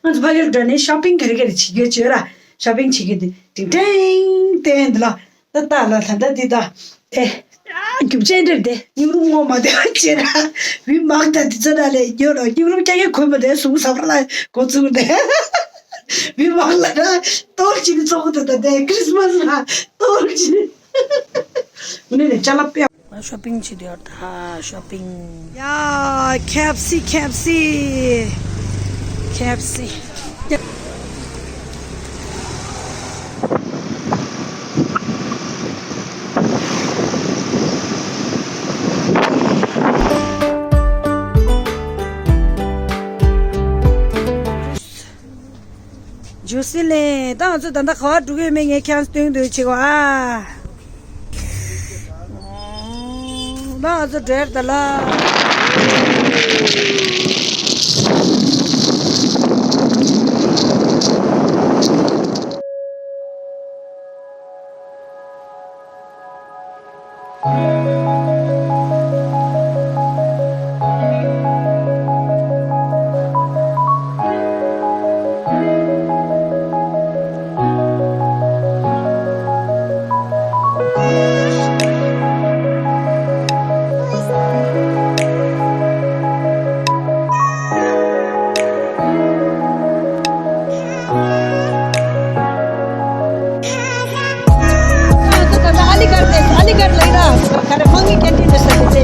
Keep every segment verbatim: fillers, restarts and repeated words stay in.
ང་ཚོ་ཕ་གིར་འགྲོ་ནས་ཤོ་པིང་ག་རེ་ག་རེ་བྱེད་རྒྱུ་བྱོས་ར། ཤོ་པིང་བྱེད་རྒྱུ་དེ་ཏིང་ཏིང་ཏན་འདི་ལ་ད་ལྟ་ལ་ད་ལྟ་འདི་ད་དེ་རྒྱུ་ཆེན་འདྲེར་དེ་སྙིང་རུས་ངོ་མ་བདེ་བ་བྱེད་ར། བི་མང་ད་འདི་ཚོ་ན་ལས་ཉོ་ར་སྙིང་རུས་ཀྱང་ཡང་གོན་པ་དེ་སུམ་སབ་ར་ལ་གོ་ཚུགས་དེ་བི་མང་ལ་ན་ཏོལ་ཅི་ནི་ཚོགས་དེ་ད་དེ་ཁྲིས་མས་ལ་ཏོལ་ཅི་ནི་ནི་ནི་ཅ་ལག་པེ། ཤོ་པིང་བྱེད་དུ་ཡོད་ད། ཤོ་པིང་། ཡ། ཁེ་ཨེཕ་སི། ཁེ་ཨེཕ་སི། ཁེ་ཨེཕ་སི། ཇུ་སི་ལེན། ད་ང་ཚོ་ད་ལྟ་ག་པར་འགྲོ་གི་ཡོད་མེད་ངས་ཁྱེད་རང་ཚོ་སྟོན་གྱི་འདུག་བྱེད་གོ་ཨ། ད་ང་ཚོ་འགྲོ་ཡར་ད་ལ། अलीगढ़, अलीगढ़ लग रहा है। खरे मंगी कैंटीन जैसा कुछ है।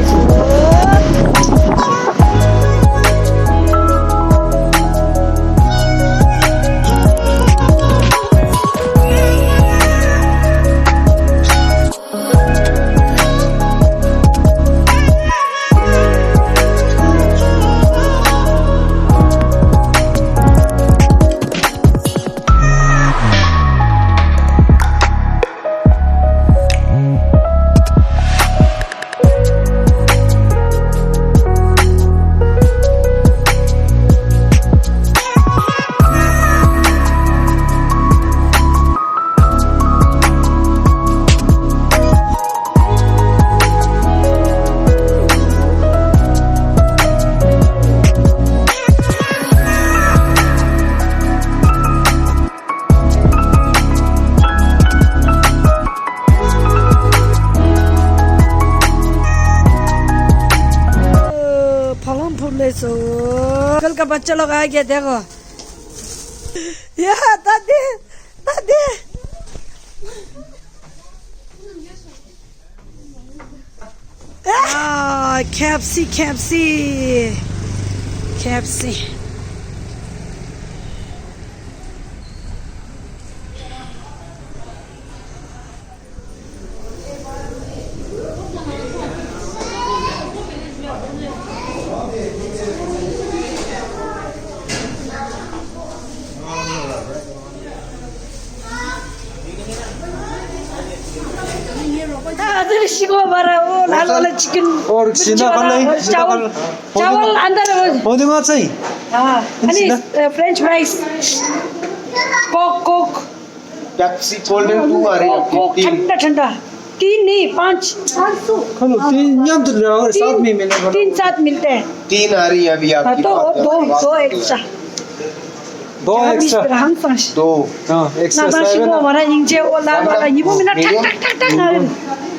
पालनपुर ले सो। कल का बच्चा लोग आ गया, देखो। या, दादी, दादी। आ, केएफसी, केएफसी, केएफसी। हाँ, अरे शिको हमारा वो लाल वाला चिकन। और सीधा कर ले, सीधा कर। चावल, चावल अंदर। वो देखो सही। हाँ, अरे, French fries. Coke, Coke. Pepsi, cold drink two आ रही है आपकी, कोक, तीन। ठंडा, ठंडा। तीन नहीं, पाँच। हेलो, तीन, यहाँ तो ड्राइवर साथ में मिलने वाला। तीन साथ मिलते हैं। तीन आ रही है अभी हाँ, आपकी तो बात दो, दो एक्स्ट्रा। दो एक्स्ट्रा। दो। हाँ, एक्स्ट्रा सेवन। ना, ना, शिको हमारा इंजे, वो लाल वाला, ये वो मिला, टक, टक, टक, टक, ना।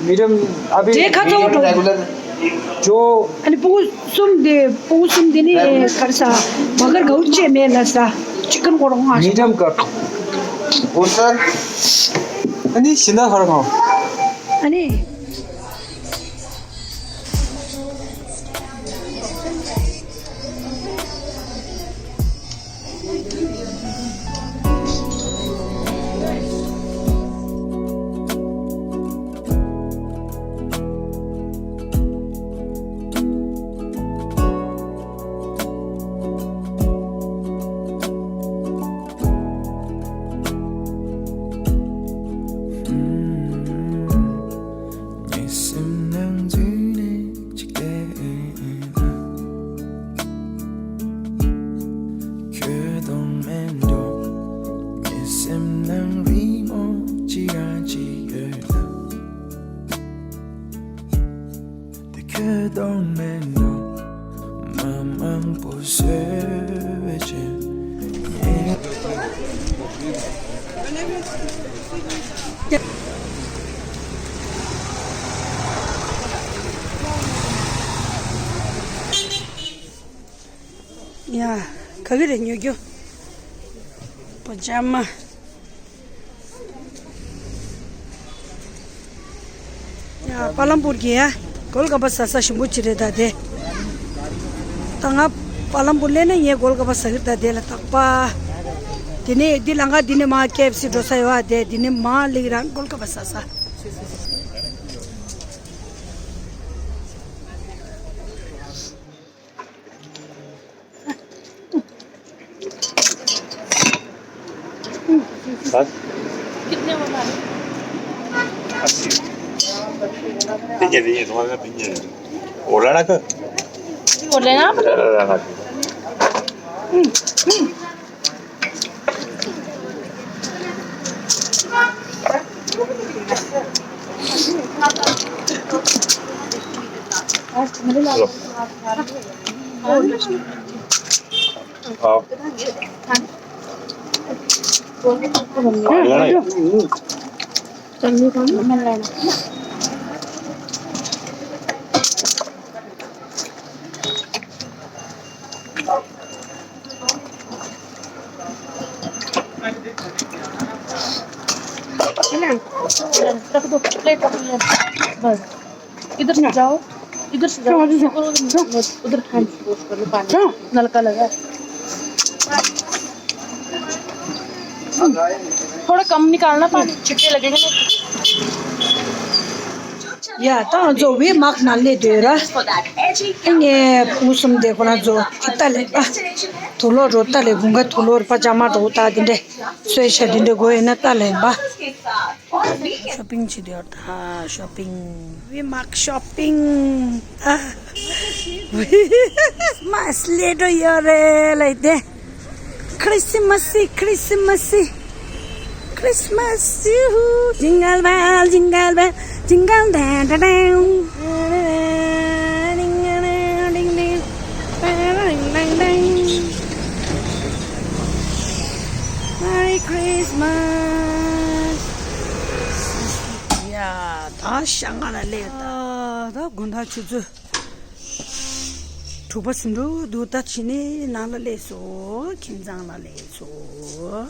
मीडियम अभी देखा तो मीडियम रेगुलर। जो अनि पुगु सुम दे, पुगु सुम दे नि खर्चा मगर गौचे में लसा चिकन कोडोंग आ। मीडियम कर। वो सर। अनि सिन्दा खरको। अनि ཡ། ག་གི་རེད་ཉོ་རྒྱུ། པ་ཇ་མ། ཡ། པ་ལམ་པུར་གྱི་ཡ། གོལ་ག་པ་ཟ་ས་ཞིམ་པོ་ཅིག་རེད་ད་དེ། ད་ང་པ་ལམ་པུར་སླེབས་ན་ངས་གོལ་ག་པ་ཟ་གི་རེད་ད་དེ་ལ་རྟག་པ། དེ་ནས་འདི་ལམ་ཁ་འདི་ནས་མར་ཀེ་ཨེཕ་སི་འགྲོ་ས་ཡོད་ཨ་དེ། འདི་ནས་མར་སླེབས་རང་གོལ་ག་པ་ཟ་ས། बस। कितने वाला है? अस्सी। ठीक है, ठीक है, तुम्हारे साथ ठीक है। और लेना तो? और लेना आप? लेना। है ना? रख दो, प्लेट रख दो यार। बस। इधर से जाओ, इधर से जाओ। उधर हैंड वॉश कर लो पानी। नलका लगा है। थोड़ा कम निकालना पानी, छिट्टे लगेंगे ना। ཡ། ད་ང་ཚོ་ཝེ་མག་ནང་སླེབས་འདུག་ར། ངས་ཕུང་གསུམ་དེ་ཁོ་རང་ཚོ་ཏ་ལེ་ཨ། དུག་ལོག་རོ་ཏ་ལེ་དགུན་ཁ་དུག་ལོག་རོ་པ་ཇ་མ་འགྲོ་ད་དེ་འདྲས་གསོལ་ཤ་དེ་འདྲས་དགོས་ཡོད་ན་ཏ་ལེ་པ། ཤོ་པིང་བྱེད་འདུག་ད་ཤོ་པིང་། ཝེ་མག་ཤོ་པིང་། ཨ། ཁྲིསམས་སླེབས་འགྲོ་ཡོད་རེད་ལབ་དེ། Christmas, Christmas, Christmas, you, jingle bell, jingle bell, jingle bell, da da. Merry Christmas. ཡ། ད་ཤང་ང་ལ་སླེབས་ད། ད་དགོང་དག་ཆུ་ཚོད་དྲུག་པ་ཟིན་འགྲོ་འདུག་ད་ཕྱི་ནས་ནང་ལ་སླེབས་སོང་། ཁྱིམ་ཚང་ལ་སླེབས་སོང་།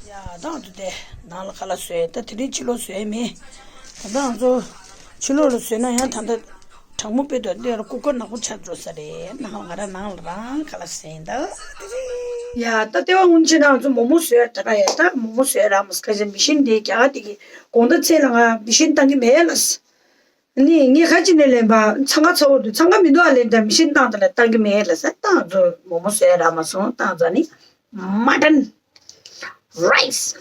ཡ། ད་ང་ཚོ་དེ་ནང་ལ་ཁ་ལག་བཟོས། ད་དེ་རིང་ཕྱི་ལོགས་བཟོས་མེད། ད་ལྟ་ང་ཚོ་ཕྱི་ལོགས་ལ་བཟོས་ན་ཡང་ད་ལྟ་གྲང་མོ་དཔེ་འདུག་འདི་ལ་ཀུ་ཀར་ནག་པོ་ཆགས་འགྲོ་ས་རེད། ནང་ལ་ང་རང་ནང་ལ་རང་ཁ་ལག་བཟས་ཡིན་ད། ཡ། ད་ལྟེ་བ་སྔོན་ཆད་ང་ཚོ་མོག་མོག་བཟོས་ཡ་ད་ག་ཡ། ད་མོག་མོག་བཟོས་ཡ་རག་མ་སོང་། ཁ་ཤས་མི་ཤིན་དེ་རྒྱ་གར་དེ་གི་དགོང་དག་མཚན་ལ་ང་མི་ཤིན་བཏང་གི་མེད་ལ། ནི་ངས་ཁ་ཅིག་ནས་ལེན་པ་འཚང་ཁ་ཚ་བོ་འདུག་འཚང་ཁ་མི་འདུག་ཨ་ལེན་ད་མི་ཤིན་བཏང་ད་ལ་བཏང་གི་མེད་ལ་ས། ད་ང་ཚོ་མོག་མོག་བཟོས་ཡ་རག་མ་སོང་། ད་ང་ཚོ་ནི་མ་ཊན། རའིས།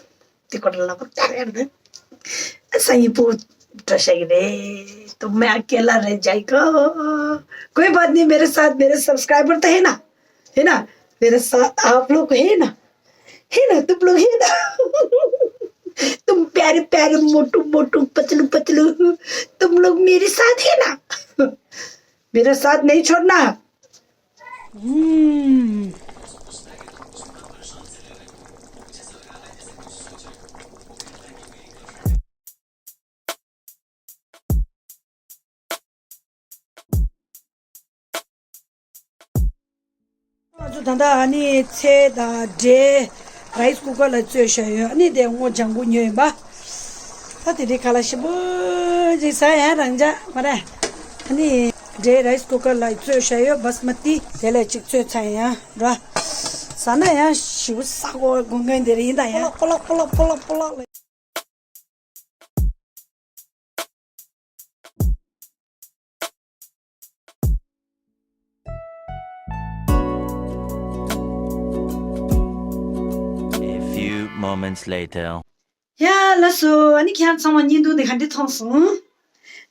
དེ་ཀོ་ལ་ལ་པ་ཏར་ཡར་ནི། སང་ཉིན་བུ་འགྲོ་ཤ་གི་རེད། तो मैं अकेला रह जाएगा। कोई बात नहीं, मेरे साथ मेरे सब्सक्राइबर तो है ना, है ना? मेरे साथ आप लोग है ना, है ना? तुम लोग है ना? तुम प्यारे प्यारे, मोटू मोटू, पतलू पतलू, तुम लोग मेरे साथ है ना? मेरा साथ नहीं छोड़ना। हम्म। ང་ཚོ་ད་ལྟ་ཨ་ནི་ཚལ་དང་འབྲས་ར་ཡིས་ཀུ་ཀར་ལ་བཙོས་བཞག་ཡོད། ཨ་ནི་དེ་སྔོ་ལྗང་གུ་ཉོས་ཡིན་པ། ད་དེ་རིང་ཁ་ལག་ཞིམ་པོ་ཅིག་ཟ་ཡ་རང་འཇགས་མ་རེད། ཨ་ནི་འབྲས་ར་ཡིས་ཀུ་ཀར་ལ་བཙོས་བཞག་ཡོད། བྷ་སི་མ་ཏི་དེ་ལས་ཅིག་བཙོས་ཚར་ཡིན་ཡ་འགྲོ། ཟ་ན་ཡང་ཞིམ་པོ་ཟ་དགོས་དགོས་མཁན་དེ་རེད། ཡིན་ད་ཡང་པོ་ལག་པོ་ལག་པོ་ལག་པོ་ལག་ལ། A few moments later. ཡ་ལགས་སོ། ཨ་ནི་ཁྱེད་རང་ཚང་མ་བརྙན་ཐུང་འདི་ག་འདྲ་མཐོང་སོང་།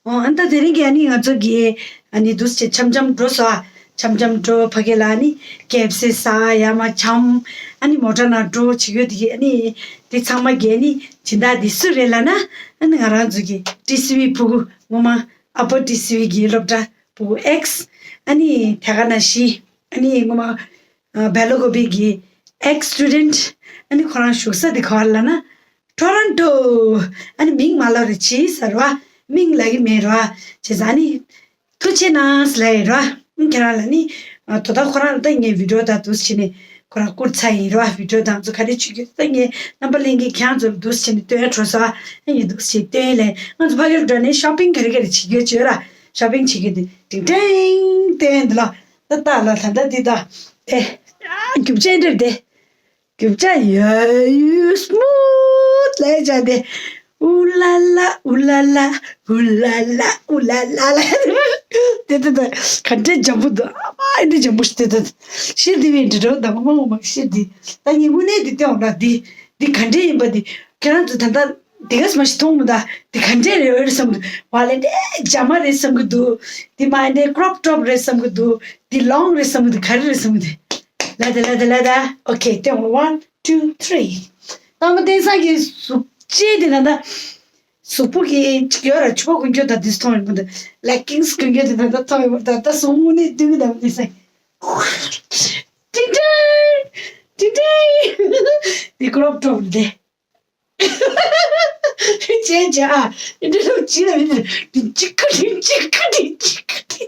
འོ་ཨ་ནི་ད་དེ་རིང་གི་ཨ་ནི་ང་ཚོ་གི་ཨ་ནི་འདུག་སེ་འཆམ་འཆམ་འགྲོ་སོང་ཨ། འཆམ་འཆམ་འགྲོ་ཕ་གི་ལ་ཨ་ནི་ཀེ་ཨེཕ་སི་ཟ་ཡ་མ་འཆམ། ཨ་ནི་མོ་ཊ་ནང་འགྲོ་བྱེད་ཡོད་དེ་གི་ཨ་ནི་དེ་ཚང་མ་གི་ཨ་ནི་སྦྱིན་བདག་འདི་སུ་རེད་ལབ་ན། ཨ་ནི་ང་རང་ཚོ་གི་ཊི་སི་ཝི་ཕྲུ་གུ་ངོ་མ་ཨ་ཕོ་ཊི་སི་ཝི་གི་སློབ་གྲྭ་ཕྲུ་གུ་ཨེགས། ཨ་ནི་དེ་ག་ནང་བཞིན་ཨ་ནི་ངོ་མ་ཨ་སྦེལ་ཀོབ་གི་ ex student ཨ་ནི་ཁོ་རང་བཞུགས་ས་དེ་ག་བ་ལབ་ན་Toronto ཨ་ནི་མིང་མ་ལབ་རེ་བྱིས་ཟེར་བ། མིང་ལབ་ཀྱི་མེད་ར་བྱས་ཙང་ཨ་ནི། ཐུགས་རྗེ་གནང་ལབ་ཡིན་ར། ཨ་ཁྱེད་རང་ལ་ནི། ཨ་དོ་ད་ཁོ་རང་ལ་ད་ངས་བི་ཌིའོ་དང་འདུག་སེ་བྱས་ནས་ཁོ་རང་བསྐུར་ཚར་ཡིན་ར། བི་ཌིའོ་དང་ཚོ་ག་རེ་བྱེད་རྒྱུ་ད་ངས་རྣམ་པ་ལྷན་རྒྱས་ཁྱེད་རང་ཚོ་ལ་འདུག་སེ་བྱས་ནས་སྟོན་འགྲོ་ས་ཨ་ངས་འདུག་སེ་བྱས་སྟོན་ལས་ང་ཚོ་ཕ་གིར་འགྲོ་ནས་shopping ག་རེ་ག་རེ་བྱེད་རྒྱུ་བྱོས་ར། shopping བྱེད་རྒྱུ་དེ་ཏིང་ཏིང་སྟོན་འདི་ལ་ད་ལྟ་ལ་ད་ལྟ་འདི་ད་ཨེ་རྒྱུ་ཆ་འདྲ་དེ། རྒྱུ་ཆ་ཡ་ཡུ་smooth ལས་བྱ་དེ། ཨུ་ལ་ལ་ཨུ་ལ་ལ་ཨུ་ལ་ལ་ཨུ་ལ་ལ་ལ། དེ་དེ་དེ་ག་འདྲའི་འཇམ་པོ་འདུག་ཨ་མ་ཨེ་འདྲའི་འཇམ་པོ་ཞིག་དེ་དེ། ཤེར་དེ་བས་འདྲི་འགྲོ་དང་མ་མ་ཤེར་དེ། ད་ངས་དངོས་གནས་དེ་སྟོན་འོང་ན་དེ་དེ་ག་འདྲའི་ཡིན་པ་དེ་ཁྱེད་རང་ཚོ་ད་ལྟ་དེ་ག་མ་ཞིག་མཐོང་མི་ད་དེ་ག་འདྲའི་རེད་འོས་རེད་བསམ་གི་འདུག་ཝ་ལེ་འདྲའི་ཇ་མ་རེད་བསམ་གི་འདུག་དེ་མ་ཨེ་འདྲའི་crop top རེད་བསམ་གི་འདུག་དེ་long རེད་བསམ་གི་འདུག་ག་རེ་རེད་བསམ་གི་འདུག་ལ་དེ་ལ་དེ་ལ་དེ། ཨོ་ཁེ་སྟོན་འོང་ན། One, two, three. ཨ་མ་བསྟན་སངས་ཀྱི་གཟུགས་ཅན་དེ་ན་ད། གཟུགས་པོ་གི་ཅིག་ཡོད་ར་ཕྱུ་པ་གོན་རྒྱུ་ད་དེ་མཐོང་ཡོད་མ་ད། leggings གོན་རྒྱུ་དེ་ན་ད་མཐོང་ཡོད་མ་ད། ད་གཟུགས་པོ་ནི་དུས་ད་མ་བསྟན་སངས། ཏིང་ཏིང་། ཏིང་ཏིང་། དེ་crop top དེ། བྱས་བྱས་ཨ། འདི་ལོ་ཅི་ལ་མི་འདི་ཅི་ཀ་ཏི་ཅི་ཀ་ཏི་ཅི་ཀ་ཏི་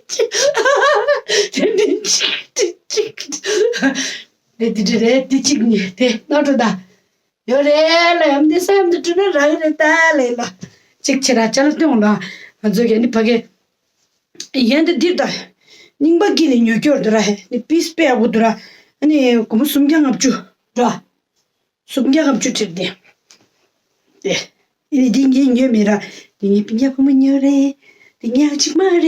ཅི། དེ་འདི་ཅི་ཀ་ཏི་ཅི་ཀ་ཏི། རེད་འདི་འདྲ་རེད་འདི་གཅིག་གཉིས་དེ་ན་འགྲོ་ད། ཡོད་རེད་ལ་ཡམ་འདི་སེམས་འདི་འགྲོ་ན་རག་རེད་ད་ལས་ལ། གཅིག་བྱས་ར་ཅ་ལ་སྟོན་ལ། ང་ཚོ་ག་ནི་ཕ་གི། ཡན་འདི་འདིར་ད། རྙིང་པ་གི་ནི་ཉོ་སྐྱོར་འདུག་ར་ཧེ་ནི་པིས་དཔེ་ཡག་པོ་འདུག་ར། ཨ་ནི་སྒོར་མོ་སུམ་བརྒྱ་ལྔ་བཅུ་འགྲོ། སུམ་བརྒྱ་ལྔ་བཅུ་བྲིས་ཏེ། ཏེ། ཨེ་འདི་ངས་ཉོས་མེད་ར། འདི་ངས་སྤུན་ཀྱག་བུ་མོ་ཉོས་རེད། འདི་ཉག་གཅིག་མ་རེད།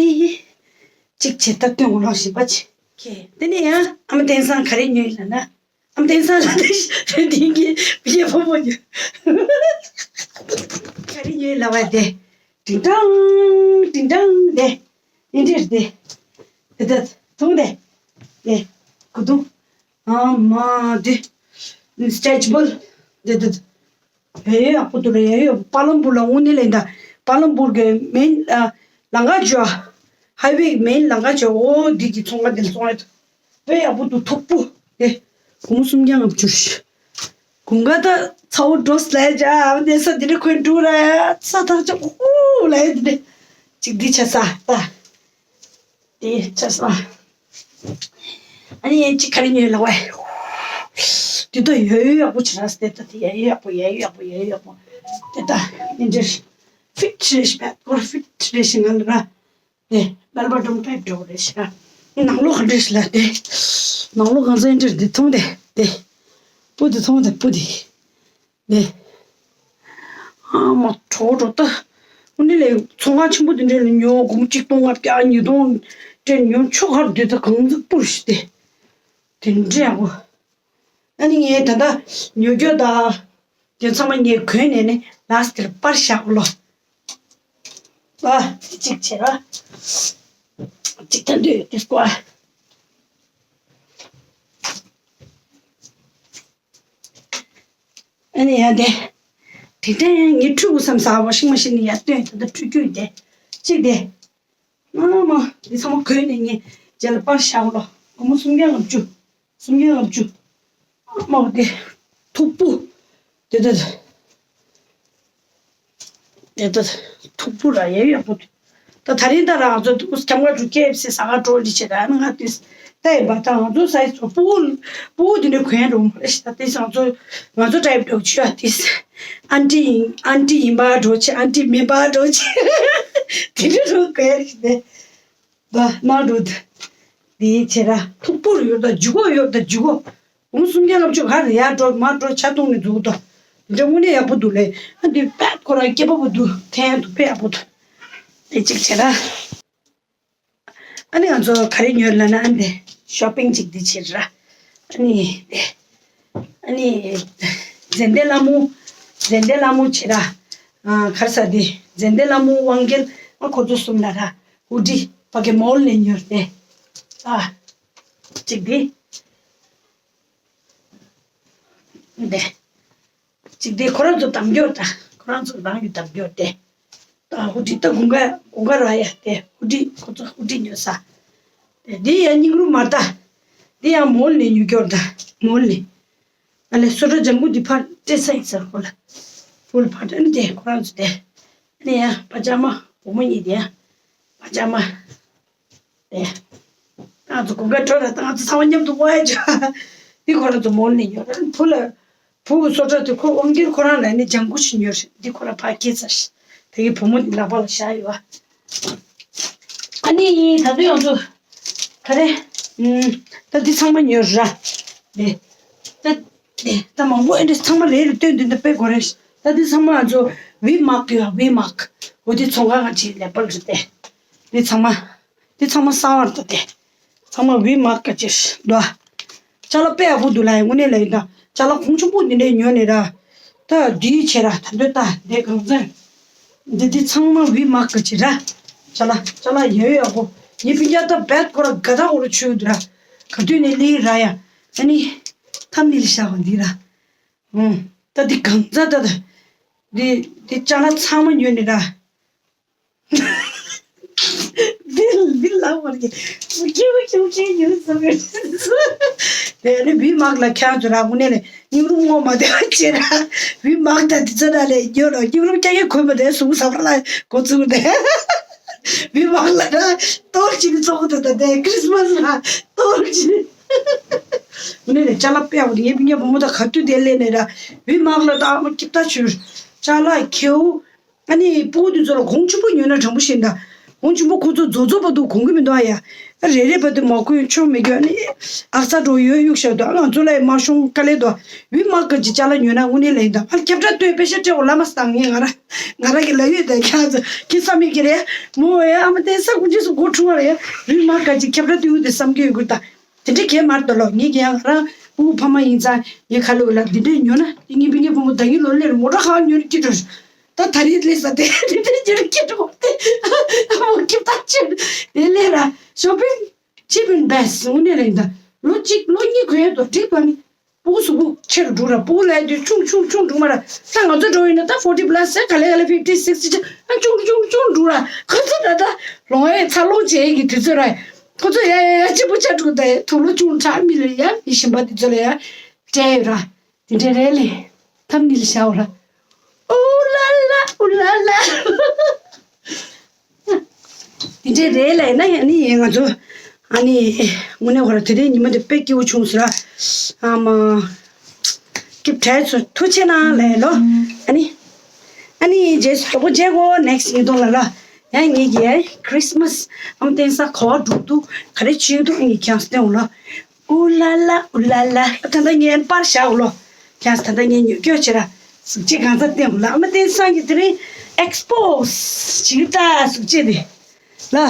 གཅིག་བྱས་ད་སྟོན་འོང་ལོག་བཞིན་པ་ཅི། ཁེ། དེ་ནས་ཡང་ཨ་མ་བསྟན་སངས་ག་རེ་ཉོས་ལབ་ན། ཨ་མ་བསྟན་སངས་ལ་དེ་འདི་ངས་སྤུན་ཀྱག་བུ་མོ་ཉོས། ག་རེ་ཉོས་ལབ་པ་དེ། ཏིང་ཏང་ཏིང་ཏང་དེ། ཨེ་འདྲས་དེ། དེ་དེ་ཐུང་དེ། དེ། གུ་དུ། ཨ་མ་དེ། stretchable དེ་དེ། ཡ་ཡོ་ཡག་པོ་འདུག་ར། ཡ་ཡོ་པ་ལམ་པུར་ལ་དངོས་གནས་ལ་ཡིན་ད། པ་ལམ་པུར་གི་མེན་ཨ་ལམ་ཁ་ཅོ། highway གི་མེན་ལམ་ཁ་ཅོ། འོ་འདི་གི་ཚོང་ཁང་འདི་ལ་སོང་ཡ་ད། དཔེ་ཡག་པོ་འདུག་མཐུག་པོ་དེ། སྒོར་མོ་སུམ་བརྒྱ་ལྔ་བཅུ། དགུན་ཁ་ད་ཚ་བོ་འགྲོ་སླ་ཡ་ཅག་ཨ་བ་དེ་ས་འདི་རེ་ཁོན་འགྲོ་ར་ཡ་ཚ་ཐག་ཆོད་ཧུ་ལ་ཡ་འདི་རེ། གཅིག་འདི་ཆ་ས་ད། དེ་ཆ་ས། ཨ་ནི་ཡན་གཅིག་ག་རེ་ཉོས་ལབ་པ། དེ་ད་ཡ་ཡོ་ཡག་པོ་བྱེད་ར་སྟེ་ད་དེ་ཡ་ཡོ་ཡག་པོ་ཡ་ཡོ་ཡག་པོ་ཡ་ཡོ་ཡག་པོ། དེ་ད་ཡིན་འདྲ། ཕིཊ་རེད་ཤི་བད་སྐོར་ཕིཊ་རེད་ཤི་ང་ལ་ར། དེ་སྦེལ་བོ་ཊམ་ཊའིབ་འདྲ་བོ་རེད་ཤི་ར། ནང་ལོགས་ག་འདྲ་ཤི་ལ་དེ། ནང་ལོགས་གང་ཚ་ཡིན་འདྲ་དེ་མཐོང་དེ་དེ། སྤུ་དེ་མཐོང་དེ་སྤུ་དེ། ནས། ཨ་མ་གྲོགས་གྲོགས་ད། འོ་ནི་ལས་ཚོང་ཁང་ཆེན་པོ་དེ་འདྲ་ལ་ཉོ་སྒོར་མོ་གཅིག་སྟོང་ལྔ་བརྒྱ་ཉིས་སྟོང་སྤྲད་ཉོ་ཆོག་ཁར་དེ་ད་གང་ཚུགས་པུར་ཞིག་སྟེ། དེ་འདྲ་ཡག་པོ། ཨ་ནི་ངས་ད་ལྟ་ཉོ་རྒྱུ་ད། དེ་ཚང་མ་ངས་གོན་ནས་ནི་ལགས་དེར་པར་བཞག་ལོ། ཨ་དེ་གཅིག་བྱེད་ར། གཅིག་ད་འདོད་དེ་སྐོར། ཨ་ནི་ཡང་དེ། དེ་དེ་ངས་འཁྲུད་དགོས་བསམ་ས་བ་ཤིང་མ་ཤིང་ནི་ཡར་བཏོན་ད་ལྟ་འཁྲུད་རྒྱུ་དེ། གཅིག་དེ། མ་མ་འདི་ཚང་མ་གོན་ནས་ངས་རྗེས་ལ་པར་བཞག་ལོ། སྒོར་མོ་སུམ་བརྒྱ་ལྔ་བཅུ། སུམ་བརྒྱ་ལྔ་བཅུ། མ་མ་དེ། མཐུག་པོ། དེ་དེ། དེ་ད་མཐུག་པོ་ར་ཡ་ཡག་པོ་འདུག་ད་ད་རིང་ད་རང་ཚོ་འདུག་ཁྱམས་ཁ་འགྲོ་ཀེ་ཨེཕ་སི་ཟ་ག་འགྲོ་འདི་བྱེད་ད་ང་དུས་ད་ཡིན་པ་ད་ང་ཚོ་སའི་ཚོ་སྤུ་གུ་སྤུ་གུ་འདི་འདྲ་གོན་རུང་མ་རེད་ཤི་ད་དེ་ང་ཚོ་ང་ཚོ་ཊའིབ་འགྲོ་ཆུ་ཡ་དེ་ཨན་ཊི་ཡིན་ཨན་ཊི་ཡིན་པ་འགྲོ་ཆེ་ཨན་ཊི་མིན་པ་འགྲོ་ཆེ་དེ་འདྲ་རུང་གོན་རེད་ཤི་ད། ད་ནང་འགྲོ་ད། འདི་བྱེད་ར་མཐུག་པོ་ཡོད་ད་ལྗིད་ཁོག་ཡོད་ད་ལྗིད་ཁོག་སྒོར་མོ་སུམ་བརྒྱ་ལྔ་བཅུ་ག་རེ་ཡར་འགྲོ་མར་འགྲོ་ཆ་གཏོང་ནས་འཛུགས་དོ། འདི་འདྲ་དངོས་གནས་ཡག་པོ་འདུག་ལེ། ཨ་འདི་པད་ཁོ་རང་སྐྱེས་པ་པོ་འདུག་ཐན་འདུག་དཔེ་ཡག་པོ་འདུག་དེ་གཅིག་བྱེད་ར། ཨ་ནི་ང་ཚོ་ག་རེ་ཉོས་ལབ་ན་ཨ་འདི་ཤོ་པིང་གཅིག་འདི་བྱེད་ར། ཨ་ནི་དེ། ཨ་ནི། ཛན་ཏན་ལྷ་མོ། ཛན་ཏན་ལྷ་མོ་བྱེད་ར། ཨ་ག་རེ་ཟ་འདི་ཛན་ཏན་ལྷ་མོ་དབང་རྒྱལ་ཨ་ཁོ་ཚོ་གསུམ་ལ་ར། ཧུ་ཌི་ཕ་གི་མོལ་ནས་ཉོས་ཏེ། ཨ། གཅིག་འདི། འདི། གཅིག་དེ་ཁོ་རང་ཚོ་དམ་རྒྱོ་ད། ཁོ་རང་ཚོ་རང་གི་དམ་རྒྱོ་དེ། ད་ཧུ་ཌི་ད་དགུན་ཁ་དགུན་ཁ་ར་ཡ་དེ་ཧུ་ཌི་ཁོ་ཚོ་ཧུ་ཌི་ཉོ་ས། དེ་འདི་ཡ་སྙིང་རུས་མ་ད། འདི་ཡ་མོལ་ནས་ཉོ་རྒྱོ་ད་མོལ་ནས། ཨ་ལས་སོ་ཊ་ལྗང་གུ་འདི་ཕར་སྤྲད་ས་ཡིན་ཟེར་ཁོ་ལ། ཕུལ་ཕར་སྤྲད་ནི་དེ་ཁོ་རང་ཚོ་དེ། ཨ་ནི་ཡ་པ་ཇ་མ་བུ་མོ་གཉིས་དེ་ཡ། པ་ཇ་མ། དེ། ང་ཚོ་དགུན་ཁ་འགྲོ་ར་ད་ང་ཚོ་ཚང་མ་མཉམ་དུ་བ་ཡ་ཇ། འདི་ཁོ་རང་ཚོ་མོལ་ནས་ཉོ་ར་ཕུ་ལ། ཕུ་གུ་སོ་ཊ་དེ་ཁོ་དབང་སྒྱུར་ཁོ་རང་ལ་ནི་ལྗང་གུ་ཞིག་ཉོ་རེད། འདི་ཁོ་རང་ཕར་སྐྱེལ་ཚར་ཤག་ད་གི་བུ་མོ་འདི་ལག་པ་ལ་བཞག་ཡོད་བ། ཨ་ནི་ད་དུང་ཡང་ཚོ་ག་རེ། ཨུམ། ད་འདི་ཚང་མ་ཉོས་ར། དེ། ད། དེ་ད་མང་པོ་ཨེ་འདྲ་ཚང་མ་ལས་རུ་སྟོན་འདི་འདི་དཔེ་དགོས་རེད། ད་འདི་ཚང་མ་ང་ཚོ་ཝི་མག་ཡོད་ཝི་མག་འོ་འདི་ཚོང་ཁང་ང་ཅིག་ལས་པར་རེད་དེ། འདི་ཚང་མ། འདི་ཚང་མ་གསང་བ་རེད་དེ། ཚང་མ་ཝི་མག་ག་ཅིག་འདུག་ཅ་ལག་དཔེ་ཡག་པོ་འདུག་ལ་ཡ་དངོས་གནས་ལ་ཡིན་ད། ཅ་ལག་གོང་ཆེན་པོ་འདི་འདྲས་ཉོས་ནས་ར། ད་འདིའི་ཆེ་ར་ད་འདོད་ད་འདི་གང་ཚན། འདི་འདི་ཚང་མ་ཝི་མག་གི་ཅི་ར། ཅ་ལག་ཅ་ལག་ཡོད་ཡོད་གོ། ངའི་སྤུན་ཀྱག་ད་བེད་ཁོ་ར་ག་ད་འོ་རུ་ཆུ་འདི་ར། ག་དུས་ནས་ལི་ར་ཡ། ཨ་ནི། ཐམ་ནི་ལི་ཤ་བ་འདི་ར། ཨུང་། ད་འདི་གང་ཚ་ད་ད། འདི་འདི་ཅ་ལག་ཚང་མ་ཉོས་ནི་ར། འདི་འདི་ལ་བར་གྱི་ཁྱེའུ་ཁྱེའུ་ཁྱེའུ་ཡོད་ཟེར་གི། དེ་ནི་བི་མག་ལ་ཁྱང་ཚོ་ར་དངོས་གནས་ལས་སྙིང་རུས་ངོ་མ་བདེ་བ་བྱེད་ར། བི་མག་དང་དེ་ཚོ་ན་ལས་ཡོད་ར་སྙིང་རུས་ཀྱང་ཡང་གོས་མ་བདེ་གཟུགས་ཟ་བར་ལ་འགོ་བཙུགས་ཏེ། བི་མག་ལ་ར་གཏོར་ཅི་ནི་ཚོགས་དེ་ད་དེ་ཁྲིས་མས་ལ་གཏོར་ཅི་ནི། དངོས་གནས་ལས་ཅ་ལག་དཔེ་ཡག་པོ་དེ་ངའི་སྤུན་ཀྱག་བུ་མོ་དང་ག་དུས་དེ་སླེབས་ནས་ར་བི་མག་ལ་ད་ཨ་མ་སྐྱིད་ད་ཆུ་ཅ་ལག་ཁྱེའུ། ཨ་ནི་སྤུ་གུ་དེ་ཚོ་ལ་གོང་ཆེན་པོ་ཉོས་ན་དྲང་པོ་བཤད་ན། གོང་ཆེན་པོ་ཁོ་ཚོ་བཟོ་བཟོ་བ་འདུག་གོང་གི་མི་འདུག་ཨ་ཡ། ཨ་རེ་རེ་བ་དེ་མ་གོན་ཆོག་མི་རྒྱུ་ཨ་ནི། ཨག་ཚ་འགྲོ་ཡོད་གཡུག་ཤག་འདུག་ཨ་ང་ཚོ་ལ་ཡི་མ་ཤོང་དཀའ་ལས་འདུག་ཝི་མག་གི་ཅི་ཅ་ལག་ཉོས་ན་དངོས་གནས་ལ་ཡིན་ད་ཨ་ཁྱབ་བསྒྲགས་སྟོན་པེ་ཤ་སྤྲད་འོ་ལ་མ་སྟངས་ངས་ང་ར། ང་ར་གི་ལ་ཡོད་དེ་ཁྱ་ཚོ་ཁྱི་བསམ་མི་གི་རེད། མོ་ཨེ་ཨ་མ་དེ་ས་ཀུ་ཅི་སུ་སྒོ་ཁྲུང་བ་རེད། ཝི་མག་གི་ཅི་ཁྱབ་བསྒྲགས་སྟོན་ཡོད་དེ་བསམ་གི་ཡོད་གི་ད། དེ་འདྲ་གས་མར་དོ་ལོ་ངེད་ཀྱི་ཡང་རང་ཕྲུ་གུ་ཕ་མ་ཡིན་ཙང་ངས་ཁ་ལོ་ལ་འདི་འདྲས་ཉོ་ན་དེ་ངའི་སྤུན་ཀྱག་བུ་མོ་ད་ངའི་ལོ་ལེར་མོ་ཊ་ཁང་ཉོ་རུ་སྐྱིད་འགྲོ། ད་ད་རེས་ལས་ས་དེ་འདི་འདྲས་ཉོ་རུ་སྐྱིད་འགྲོ་དེ་མོ་སྐྱིད་ཐག་ཆོད་དེ་ལས་ར་ཤོ་པིང་ཅི་པིན་བེས་དངོས་གནས་ལ་ཡིན་ད་ལོ་གཅིག་ལོ་གཉིས་གོན་ཡ་དོ་འགྲིག་པ་ནི་ཕྲུ་གུ་གཟུགས་པོ་ཆེ་རུ་འགྲོ་ར་ཕྲུ་གུ་ལས་དུས་ཆུང་ཆུང་ཆུང་འགྲོ་མ་ར་ད་ང་ཚོ་འགྲོ་ཡིན་ན་ད་ཕོར་ཊི་པ་ལ་སི་ག་ལེ་ག་ལེ་ཕིབ་ཊི་སིག་སི་ཊི་ཆ་ཨ་ཆུང་ཆུང་ཆུང་འགྲོ་ར་ཁོ་ཚོ་ད་ད་ལོང་ཡ་ཚ་ལོང་བྱེད་ཀྱི་དུས་ཚོད་ར། ཁོ་ཚོ་ཡ་ཡ་ཡ་གཅིག་པུ་ཆ་དྲུག་དང་དུག་ལོག་ཅུང་དྲག་མི་ལ་ཡ་མི་གཞན་པ་འདི་ཚོ་ལ་ཡ་སྤྲད་ཡོད་ར། དེ་འདྲས་རེད་ལེ། ཐམ་ནི་ལ་ཤའོ་ར། ཨུ་ལ་ལ་ཨུ་ལ་ལ། དེ་འདྲས་རེད་ལེ་ན་ཡ་ནི་ཡ་ང་ཚོ་ཨ་ནི་དངོས་གནས་ཧོ་ར་དེ་རིང་ཉི་མ་འདི་དཔེ་སྐྱིད་པོ་བྱུང་སོང་ར། ཨ་མ། སྐྱིད་བྲལ་ཚོ་ཐུགས་ཆེ་གནང་ལེ་ལོ། ཨ་ནི། ཨ་ནི་རྗེས་སུ་གྲོགས་པོ་མཇལ་གོ་next ཉིས་སྟོང་ལ་ལ། ཡང་ངེད་ཀྱི་ཁྲིས་མས་ཨམ་བསྟན་ས་ག་བ་འགྲོ་འདུག་ག་རེ་བྱེད་འདུག་ངས་ཁྱེད་རང་སྟོན་འོང་ལོ། ཨུ་ལ་ལ་ཨུ་ལ་ལ་ད་ལྟ་ངས་པར་བཞག་འོང་ལོ། ཁྱེད་རང་ད་ལྟ་ངས་ཉོ་སྐྱོ་བྱེད་ར། གཟུགས་བྱད་གང་ཚ་སྟོན་འོང་ལ་ཨམ་བསྟན་ས་གི་དེ་རིང་ཨེགས་པོ་སི་བྱེད་ད་གཟུགས་བྱད་དེ། ལ།